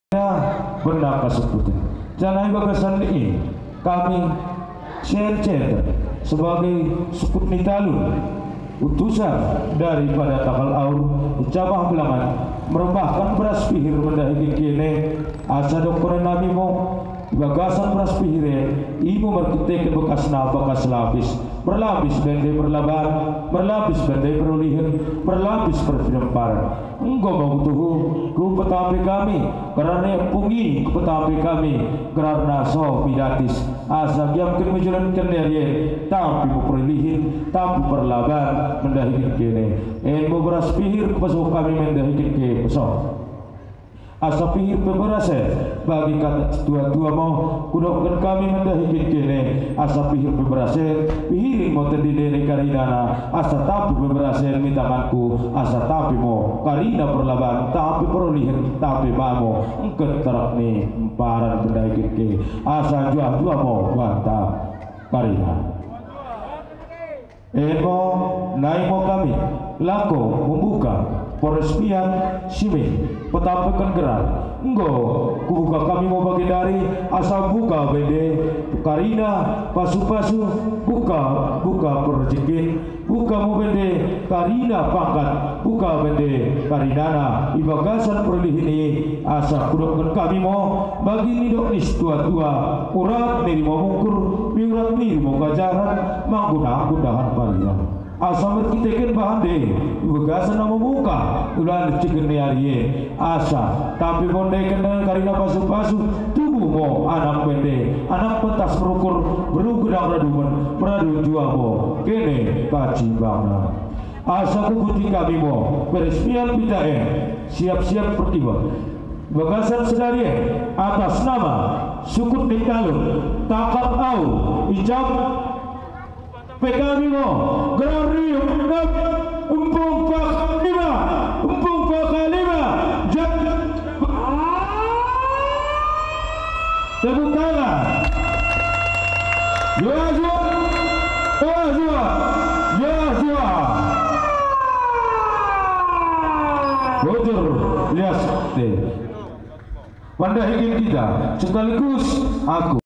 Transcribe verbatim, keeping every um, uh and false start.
Benda kasemputen. Janah i bagasen i kami Sien Center sebagai sukut ni Talun, utusan daripada Takal Aur, i Cabah Belangan, merembahken beras pihir mendahiken kene, asa dokkonen nami mo, i bagasen beras pihir e, imo merkiteken bekasna bakas lapis, merlapis bende merlaban, merlapis bende perolihen, merlapis perpidemparen. Enggo mo kutuhu, kupetampe kami, gerarna empung i kupetampe kami, gerarna so midatis, asa giamken mejolenken i ari en, tampi mo perolihen, tampi perlaban, mendahiken kene. En mo beras pihir kupesoh kami mendahiken ke pesoh. Asa pihir pe beras e, bagi kata tua-tua mo, kudokken kami mendahiken kene, asa pihir pe beras e, pihiren mo tendinen i karinana, asa tampi pe beras e mi tanganku, asa tampi mo karina perlaban, tampi perolihen, tampi ma mo engket terek ni mparan mendahiken ke, asa njuah-juah mo banta karina. En mo, nai mo kami lako membuka peresmian sime petampeken gerar. Enggo kubuka kami mo bagendari, asa buka bende karina pasu-pasu, buka, buka perejekin, buka mo bende karina pangkat, buka bende karinana i bagasen perolihen i, asa kudokken kami mo, bagi nidok ni situa-tua, urat niri mo mungkur, mi urat niri mo kajahen, manggunaken dahan parida. Asa merkiteken bahande, i bagasen na memuka ula ni ciken ni ari en, asa tampi mo ndeken karina pasu-pasu, tubuh mo anak bende, anak pentas merukur, beru gedang radumen, meradu njuah mo kene pacimbangna. Asa kuguti kami mo peresmian pita en, siap-siap pertiwi. Bagasen sedari en, atas nama sukut ni Talun, Takal Aur, i Cabah pe kami mo, gerar ni empung pakalima, empung pakalima, ja- Tepuk tangan. Juah-juah. Juah-juah. Juah-juah. Bujur lias te. Mendahiken kita sekaligus aku.